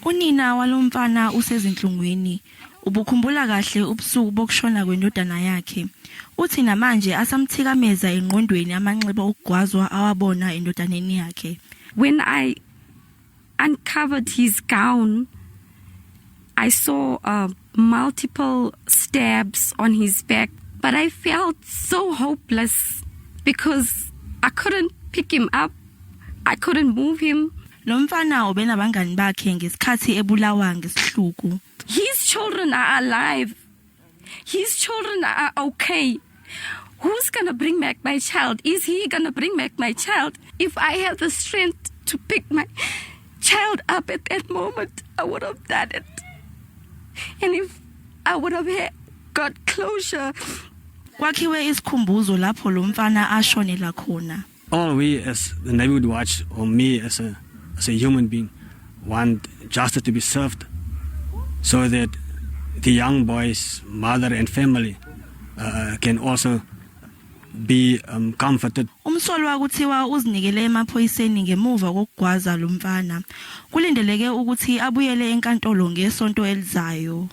Unina walomfana usezinhlungwini. Ubukhumbula kahle ubusuku bokushona kwendodana yakhe. Uthi namanje asamthikameza engqondweni amanxeba okugwazwa awabona endodaneni yakhe. When I uncovered his gown, I saw multiple stabs on his back, but I felt so hopeless because I couldn't pick him up. I couldn't move him. Lo mfana ubenabangani bakhe ngesikhathi ebulawa ngesihluku. His children are alive. His children are okay. Who's going to bring back my child? Is he going to bring back my child? If I had the strength to pick my child up at that moment, I would have done it. And if I would have got closure. Kwakhiwe isikhumbuzo lapho lo mfana ashonela khona. All we as the Neighborhood Watch, or me as a human being, want justice to be served so that the young boy's mother and family can also be comforted. Umsolwa kuthiwa uzinikele emaphoyiseni ngemuva kokugwaza lo mfana. Kulindeleke ukuthi abuyele enkantolo ngesonto elizayo.